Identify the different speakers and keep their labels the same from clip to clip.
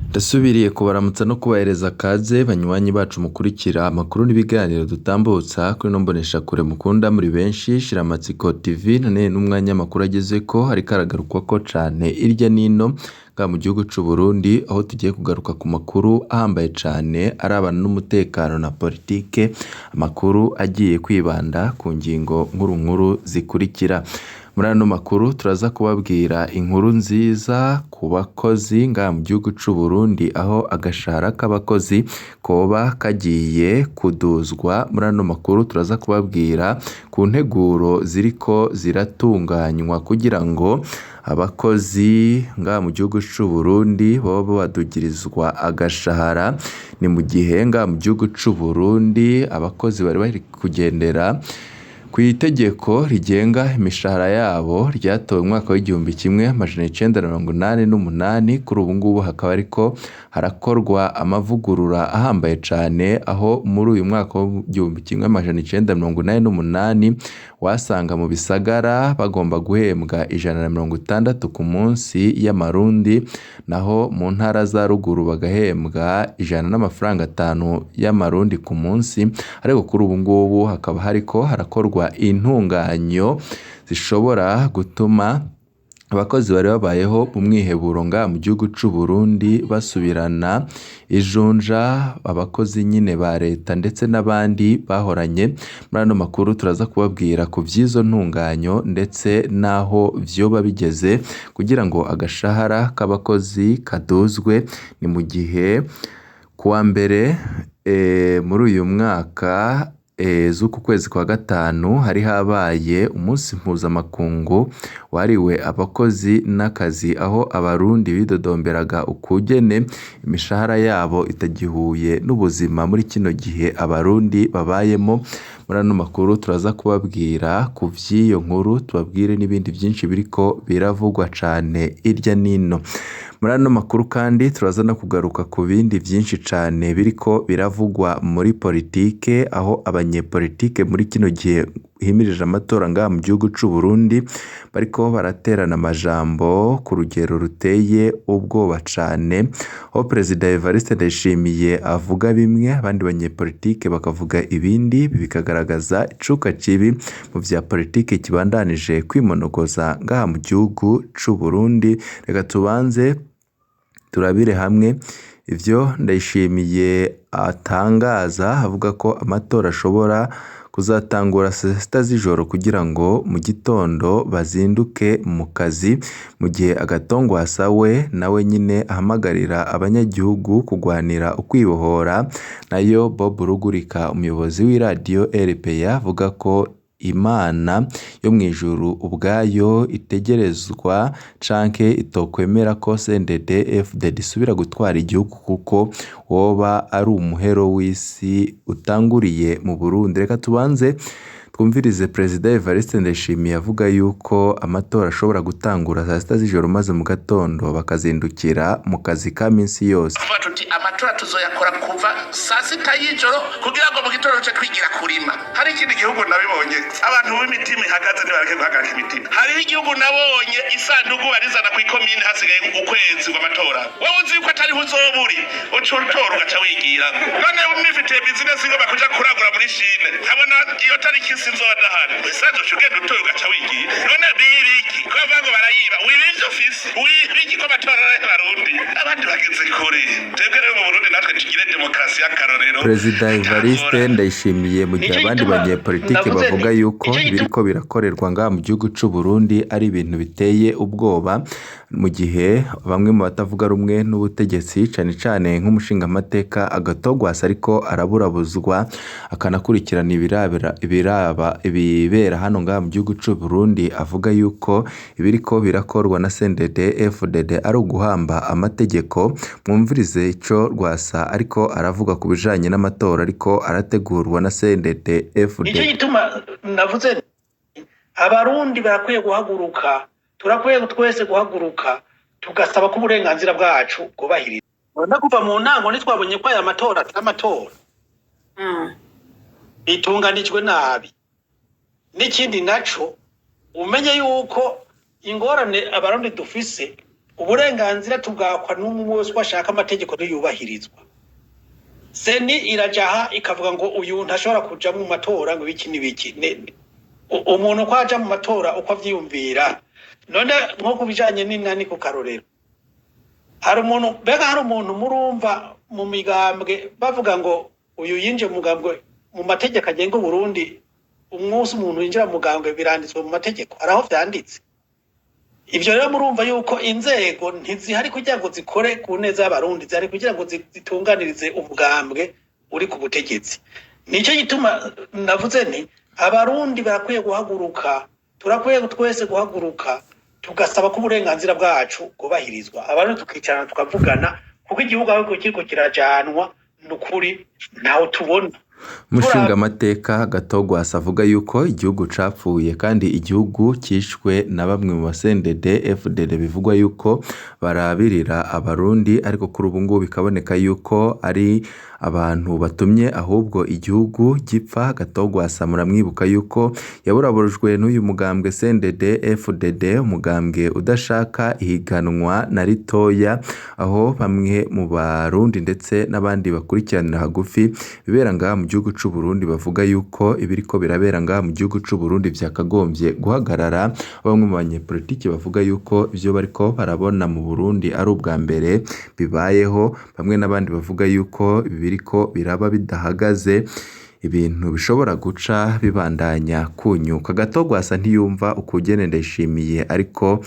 Speaker 1: Ndasubiriye kubaramutsa no kubahereza kaze banywanyi bacu mukurikira amakuru n'ibiganiro dutambutsa kuri ino mboneshakure mukunda muri benshi Shiramatsiko TV. None n'umwanya amakuru agezeko hariko aragarukwako cane irya nino ngaha mu gihugu c'u Burundi, aho tugiye kugaruka ku makuru ahambaye cane arabana n'umutekano na politike, amakuru agiye kwibanda ku ngingo nkuru nkuru zikurikira. Muri ano makuru turaza kubabwira inkuru nziza ku bakozi ngaha mu gihugu c'u Burundi, aho agashahara k'abakozi koba kagiye kuduzwa. Muri ano makuru turaza kubabwira ku nteguro ziriko ziratunganywa kugira ngo abakozi ngaha mu gihugu c'u Burundi boba badugirizwa agashahara. Ni mu gihe ngaha mu gihugu c'u Burundi abakozi bari bari kugendera kw'itegeko rigenga imishahara yabo ryatowe mu mwaka w'1988. Kuri ubu ngubu hakaba hariko harakorwa amavugurura ahambaye cane, aho muri uyu mwaka w'1988 wasanga mu bisagara bagomba guhembwa 160 ku munsi y'amarundi, naho mu ntara za ruguru bagahembwa 105 y'amarundi ku munsi. Ariko kuri ubu ngubu hakaba hariko harakorwa intunganyo zishobora gutuma abakozi bari babayeho mu mwiheburo ngaha mu gihugu c'u Burundi basubirana ijunja, abakozi nyene ba leta ndetse n'abandi bahoranye. Muri ano makuru turaza kubabwira ku vy'izo ntunganyo ndetse n'aho vyoba bigeze kugira ngo agashahara k'abakozi kaduzwe. Ni mu gihe kuwa mbere muri uyu mwaka z'uku kwezi kwa gatanu hari habaye umunsi mpuzamakungu wahariwe abakozi n'akazi, aho abarundi bidodomberaga ukugene imishahara yabo itagihuye n'ubuzima muri kino gihe abarundi babayemo. Muri ano makuru turaza kubabwira ku vy'iyo nkuru, tubabwire n'ibindi vyinshi biriko biravugwa cane irya nino. Muri ano makuru kandi turaza no kugaruka ku bindi vyinshi cane biriko biravugwa muri politike, aho abanyepolitike muri kino gihe himirije amatora ngaha mu gihugu c'u Burundi bariko baraterana amajambo ku rugero ruteye ubwoba cane, aho Perezida Evariste Ndayishimiye avuga bimwe abandi banyepolitike bakavuga ibindi, bikagaragaza icuka kibi mu vya politike kibandanije kwimonogoza ngaha mu gihugu c'u Burundi. Reka tubanze turabire hamwe ivyo Ndayishimiye atangaza, avuga ko amatora ashobora kuzatangura saa sita z'ijoro kugira ngo mu gitondo bazinduke mu kazi, mu gihe Agatongwasa we nawe nyene ahamagarira abanyagihugu kugwanira ukwibohora. Nayo Bob Rugurika umuyobozi w'iradiyo RPA avuga ko Imana yo mw'ijuru ubwayo itegerezwa canke itokwemera ko CNDD FDD isubira gutwara igihugu, kuko woba ari umuhero w'isi utanguriye mu Burundi. Reka tubanze twumvirize Perezida Evariste Ndayishimiye avuga yuko amatora ashobora gutangura saa sita z'ijoro maze mu gatondo bakazindukira mu kazi ka minsi yose.
Speaker 2: Tuvuga tuti amatora tuzoyakora kuva saa sita y'ijoro kugira ngo mu gitondo tuce twigira kurima. Hari ikindi gihugu nabibonye, abantu b'imitima ihagaze ntibareke guhagarika imitima. Hariho igihugu nabonye isanduku barizana kw'ikomine hasigaye ukwezi ngo amatora. Wowe uzi yuko atariho uzoba uri, uca utora ugaca wigira. None nifitiye bizinesi ngomba kuja kuragura muri Chine, nkabona iyo tariki sinzoba ndahari, isanzu uca ugenda utoye ugaca wigira. None bibiki ko bavuga ngo barayiba, wiba ivyo ufise, wibiki ko amatora ari ay'abarundi? Abandi bageze kure. Twebwe rero mu Burundi natwe tugire demokarasi y'akarorero.
Speaker 1: Perezida Evariste Ndayishimiye, mu gihe
Speaker 3: Nicyo
Speaker 1: abandi
Speaker 3: gituma
Speaker 1: banyepolitike
Speaker 3: navuze nti
Speaker 1: bavuga yuko
Speaker 3: nicyo gituma
Speaker 1: ibiriko birakorerwa ngaha mu gihugu c'u Burundi ari ibintu biteye ubwoba, mu gihe bamwe mu batavuga rumwe n'ubutegetsi cane cane nk'umushingamateka Agatogwasa ariko araburabuzwa akanakurikirana ibiraba ibibera hano ngaha mu gihugu c'u Burundi, avuga yuko ibiriko birakorwa na CNDD FDD ari uguhamba amategeko. Mwumvirize ico Rwasa ariko aravuga ku bijanye n'amatora ariko arategurwa na CNDD
Speaker 3: nicyo
Speaker 1: FDD.
Speaker 3: gituma navuze nti abarundi barakwiye guhaguruka, turakwiye twese guhaguruka tugasaba ko uburenganzira bwacu bwubahirizwa. No kuva mu ntango ntitwabonye ko aya matora atari amatora, bitunganijwe nabi. N'ikindi naco umenye yuko ingorane abarundi dufise, Uburenganzira tubwakwa n'umwe wese uko ashaka, amategeko ntiyubahirizwa. CENI irajaha ikavuga ngo uyu ntashobora kuja mu matora, ngo ibiki n'ibiki. Umuntu uko aja mu matora uko avyiyumvira. None nko ku bijanye n'inani, ku karorero, hari umuntu, mbega hari umuntu murumva mu migambwe bavuga ngo uyu yinjiye mu mugambwe? Mu mategeko agenga Uburundi, umunsi umuntu yinjira mu mugambwe biranditswe mu mategeko, hari aho vyanditse ivyo. Rero murumva yuko inzego ntizihari kugira ngo zikore ku neza y'Abarundi, zihari kugira ngo zitunganirize umugambwe uri ku butegetsi. Nicyo gituma navuze nti Abarundi barakwiye guhaguruka, turakwiye twese guhaguruka, tugasaba ko uburenganzira bwacu bwubahirizwa. Abarundi tukicarana tukavugana, kuko igihugu aho kiriko kirajanwa ni ukuri ntawe tubona.
Speaker 1: Umushingamateka Gatogwasa avuga yuko igihugu capfuye kandi igihugu cishwe na bamwe mu ba CNDD FDD, bivugwa yuko barabirira Abarundi, ariko kuri ubu ngubu bikaboneka yuko ari abantu batumye ahubwo igihugu gipfa. Gatogwasa muramwibuka yuko yaburaburujwe n'uyu mugambwe CNDD FDD, umugambwe udashaka ihiganwa na ritoya, aho bamwe mu Barundi ndetse n'abandi bakurikiranira hagufi ibibera ngaha mu gihugu c'u Burundi bavuga yuko ibiriko birabera ngaha mu gihugu c'u Burundi vyakagombye guhagarara. Bamwe mu banyepolitiki bavuga yuko ivyo bariko barabona mu Burundi ari ubwa mbere bibayeho, bamwe n'abandi bavuga yuko ibiriko biraba bidahagaze ibintu bishobora guca bibandanya kunyuka. Gatogwasa ntiyumva ukugene Ndayishimiye ariko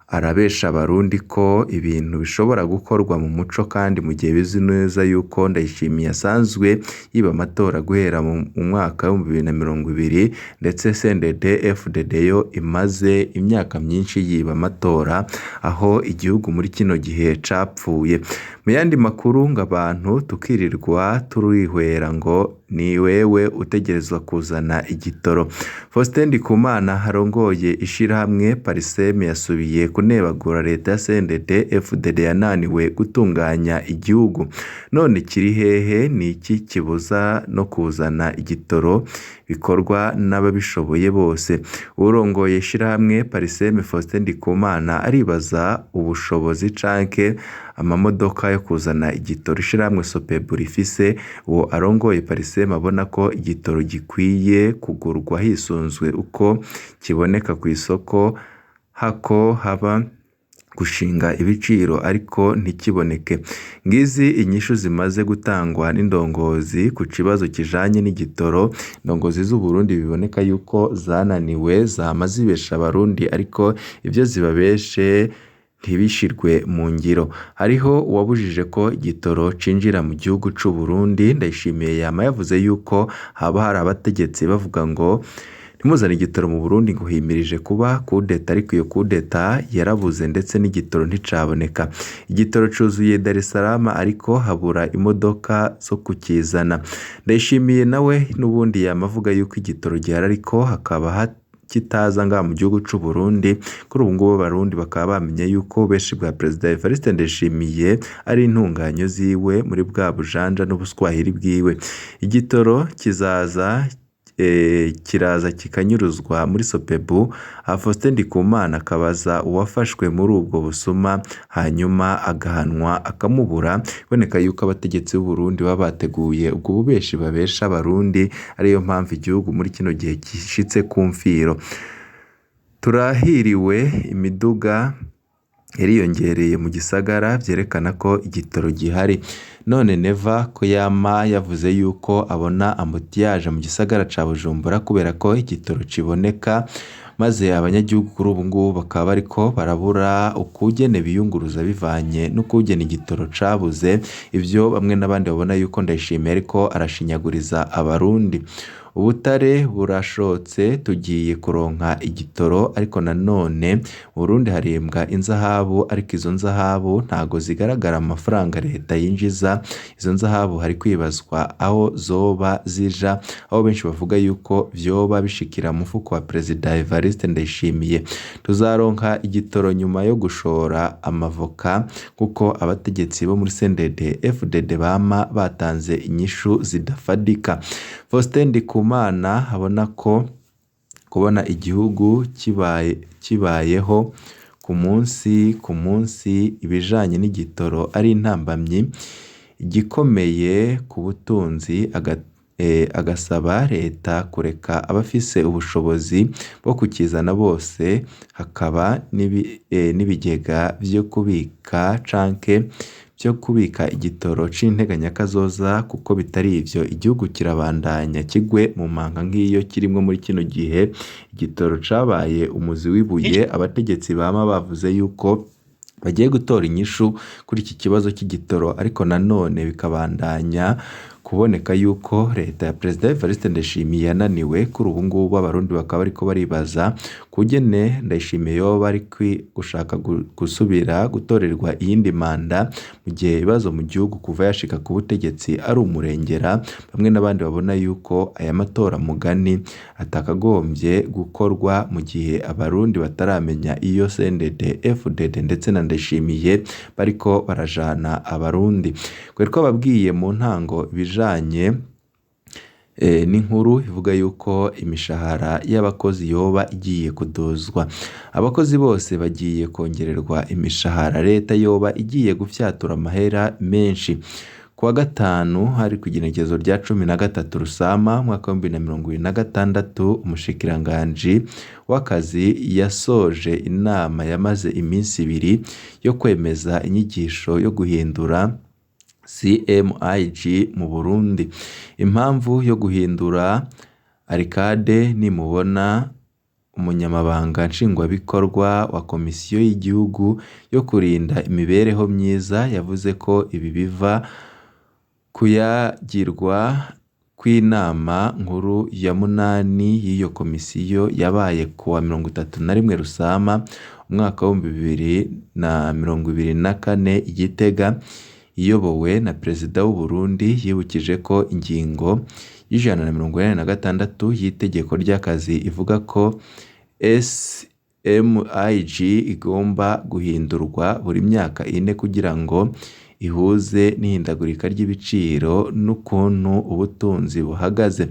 Speaker 1: arabesha Abarundi ko ibintu bishobora gukorwa mu muco, kandi mu gihe bizi neza yuko Ndayishimiye asanzwe yiba amatora guhera mu mwaka w'2020, ndetse CNDD FDD yo imaze imyaka myinshi yiba amatora, aho igihugu muri kino gihe capfuye. Mu yandi makuru, ngo abantu tukirirwa turihwera ngo ni wewe utegerezwa kuzana igitoro. Faustin Ndikumana arongoye ishirahamwe Parsem yasubiye kunebagura leta ya CNDD FDD yananiwe gutunganya igihugu. None kiri hehe? Ni iki kibuza no kuzana igitoro bikorwa n'ababishoboye bose? Urongoye ishirahamwe Parsem Faustin Ndikumana aribaza ubushobozi canke amamodoka yo kuzana igitoro ishirahamwe Sopebu rifise. Uwo arongoye Parsem abona ko igitoro gikwiye kugurwa hisunzwe uko kiboneka kw'isoko, hako haba gushinga ibiciro ariko ntikiboneke. Ngizi inyishu zimaze gutangwa n'indongozi ku kibazo kijanye n'igitoro. Indongozi z'Uburundi biboneka yuko zananiwe, zama zibesha Abarundi ariko ivyo zibabeshe ntibishirwe mu ngiro. Hariho uwabujije ko igitoro cinjira mu gihugu c'u Burundi. Ndayishimiye yama yavuze yuko haba hari abategetsi bavuga ngo ntimuzane igitoro mu Burundi, ngo himirije kuba kudeta, ariko iyo kudeta yarabuze ndetse n'igitoro nticaboneka. Igitoro cuzuye Dar es Salaam ariko habura imodoka zo kukizana. Ndayishimiye nawe n'ubundi yama avuga yuko igitoro gihari ariko hakaba kitaza ngaha mu gihugu c'u Burundi. Kuri ubu ngubu Abarundi bakaba bamenye yuko benshi bwa Perezida Evariste Ndayishimiye ari intunganyo ziwe muri bwa bujanja n'ubuswahili bwiwe. Igitoro kizaza kiraza kikanyuruzwa muri Sopebu. Faustin Ndikumana akabaza uwafashwe muri ubwo busuma hanyuma agahanwa akamubura. Biboneka yuko abategetsi b'u Burundi baba bateguye ubwo bubeshi babesha Abarundi, ariyo mpamvu igihugu muri kino gihe gishitse ku mfiro. Turahiriwe, imiduga yariyongereye mu gisagara, vyerekana ko igitoro gihari. None Neva ko yama yavuze yuko abona ambutiyaje mu gisagara ca Bujumbura kubera ko igitoro kiboneka, maze abanyagihugu kuri ubu ngubu bakaba bariko barabura ukugene biyunguruza bivanye n'ukugene igitoro cabuze. Ivyo bamwe n'abandi babona yuko Ndayishimiye ariko arashinyaguriza Abarundi. Ubutare burashotse, tugiye kuronka igitoro, ariko nanone mu Burundi harembwa inzahabu, ariko izo nzahabu ntago zigaragara mu mafaranga leta yinjiza. Izo nzahabu hari kwibazwa aho zoba zija, aho benshi bavuga yuko vyoba bishikira mu mufuko wa Perezida Evariste Ndayishimiye. Tuzaronka igitoro nyuma yo gushora amavoka, kuko abategetsi bo muri CNDD FDD bama batanze inyishu zidafadika. Faustin Ndikumana abona ko kubona igihugu kibayeho ku munsi ku munsi ibijanye n'igitoro ari intambamyi igikomeye ku butunzi, agasaba leta kureka abafise ubushobozi bwo kukizana bose, hakaba n'ibigega vyo kubika canke vyo kubika igitoro c'integanyakazoza, kuko bitari ivyo igihugu kirabandanya kigwe mu manga nk'iyo kirimwo muri kino gihe. Igitoro cabaye umuzi w'ibuye, abategetsi bama bavuze yuko bagiye gutora inyishu kuri iki kibazo c'igitoro, ariko nanone bikabandanya kuboneka yuko leta ya Perezida Evariste Ndayishimiye yananiwe. Kuri ubu ngubu abarundi bakaba bariko baribaza kugene Ndayishimiye yoba ari gushaka gusubira gutorerwa iyindi manda, mu gihe ibibazo mu gihugu kuva yashika ku butegetsi ari umurengera. Bamwe n'abandi babona yuko aya matora mugani atakagombye gukorwa mu gihe abarundi bataramenya iyo CNDD FDD ndetse na Ndayishimiye bariko barajana abarundi. Twari twababwiye mu ntango ibijanye n'inkuru ivuga yuko imishahara y'abakozi yoba igiye kuduzwa. Abakozi bose bagiye kongererwa imishahara, leta yoba igiye gufyatura amahera menshi. Kuwa gatanu hari ku igenekerezo rya 13 Rusama umwaka wa 2026, umushikiranganji w'akazi yasoje inama yamaze iminsi ibiri yo kwemeza inyigisho yo guhindura CMIG mu Burundi. Impamvu yo guhindura Arcade Nimubona, umunyamabanga nshingwabikorwa wa komisiyo y'igihugu yo kurinda imibereho myiza, yavuze ko ibi biva kuyagirwa kw'inama nkuru ya munani y'iyo komisiyo yabaye kuwa 31 Rusama umwaka wa 2024 i Gitega, iyobowe na Perezida w'u Burundi. Yibukije ko ingingo y'186 y'itegeko ry'akazi ivuga ko SMIG igomba guhindurwa buri myaka 4 kugira ngo ihuze n'ihindagurika ry'ibiciro n'ukuntu ubutunzi buhagaze.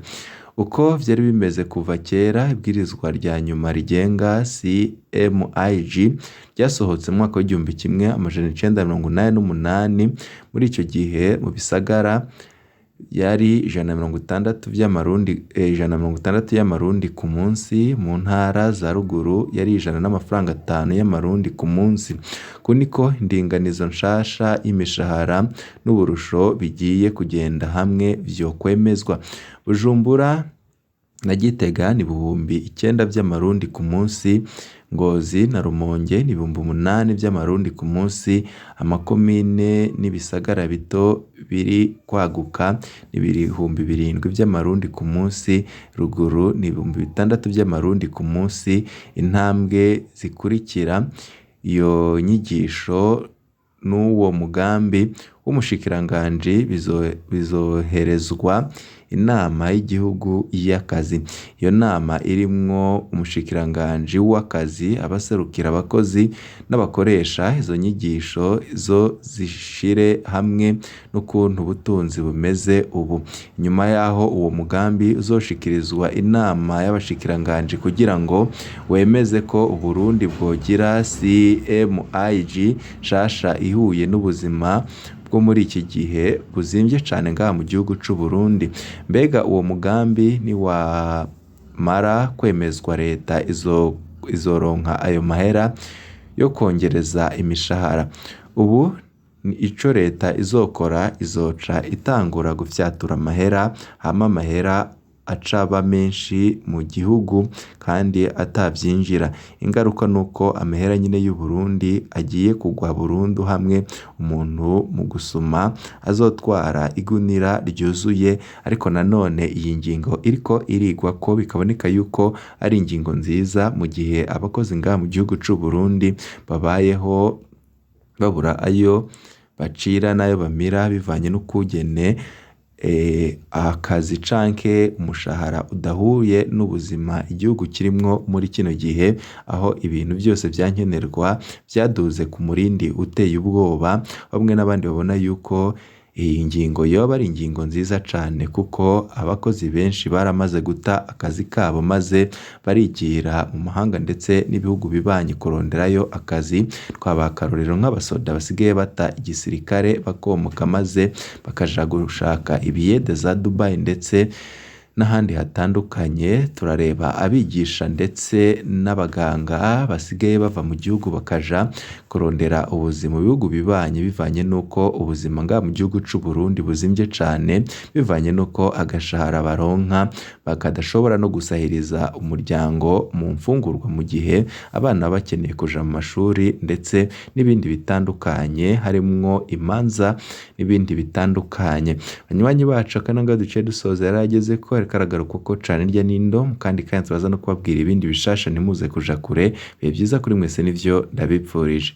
Speaker 1: Uko vyari bimeze kuva kera, ibwirizwa rya nyuma rigenga CMIG ryasohotse mu mwaka wa 1988. Muri ico gihe mu bisagara yari 160 vy'amarundi, 160 y'amarundi ku munsi, mu ntara za ruguru yari 105 y'amarundi ku munsi. Uku niko indinganizo nshasha y'imishahara n'uburusho bigiye kugenda hamwe vyokwemezwa. Bujumbura na Gitega ni 9,000 vy'amarundi ku munsi, Ngozi na Rumonge ni 8,000 vy'amarundi ku munsi. Amakomine n'ibisagara bito biri kwaguka ni 7,000 vy'amarundi ku munsi, ruguru ni 6,000 vy'amarundi ku munsi. Intambwe zikurikira iyo nyigisho n'uwo mugambi w'umushikiranganji bizoherezwa inama y'igihugu y'akazi. Iyo nama irimwo umushikiranganji w'akazi, abaserukira abakozi n'abakoresha. Izo nyigisho zo zishire hamwe n'ukuntu ubutunzi bumeze ubu. Inyuma yaho uwo mugambi uzoshikirizwa inama y'abashikiranganji kugira ngo wemeze ko Uburundi bwogira CMIG nshasha ihuye n'ubuzima bwo muri iki gihe buzimvye cane ngaha mu gihugu c'u Burundi. Mbega uwo mugambi niwamara kwemezwa, leta izoronka ayo mahera yo kongereza imishahara? Ubu ico leta izokora, izoca itangura gufyatura amahera, hama amahera acaba menshi mu gihugu kandi atavyinjira. Ingaruka nuko amahera nyene y'u Burundi agiye kugwa burundu, hamwe umuntu mu gusuma azotwara igunira ryuzuye. Ariko nanone iyi ngingo iriko irigwako, bikaboneka yuko ari ingingo nziza mu gihe abakozi ngaha mu gihugu c'u Burundi babayeho babura ayo bacira n'ayo bamira, bivanye n'ukugene akazi canke umushahara udahuye n'ubuzima igihugu kirimwo muri kino gihe, aho ibintu byose vyankenerwa vyaduze ku murindi uteye ubwoba. Bamwe n'abandi babona yuko Iyi ngingo yoba ari ingingo nziza cane kuko abakozi benshi baramaze guta akazi kabo maze barigira mu mahanga ndetse n'ibihugu bibanyi kuronderayo akazi. Twabaha akarorero nk'abasoda basigaye bata igisirikare bakomoka maze bakaja gushaka ibiyede za Dubai ndetse n'ahandi hatandukanye. Turareba abigisha ndetse n'abaganga basigaye bava mu gihugu bakaja kurondera ubuzima mu bihugu bibanyi, bivanye n'uko ubuzima ngaha mu gihugu c'u Burundi buzimvye cane, bivanye n'uko agashahara baronka bakadashobora no gusahiriza umuryango mu mfungurwa mu gihe abana baba bakeneye kuja mu mashuri ndetse n'ibindi bitandukanye, harimwo imanza n'ibindi bitandukanye. Banywanyi bacu, aka ni duciye dusoza yari agezeko, ariko aragaruka uko cane irya n'indo, kandi kandi turaza no kubabwira ibindi bishasha, ntimuze kuja kure. Ibihe vyiza kuri mwese nivyo ndabipfurije.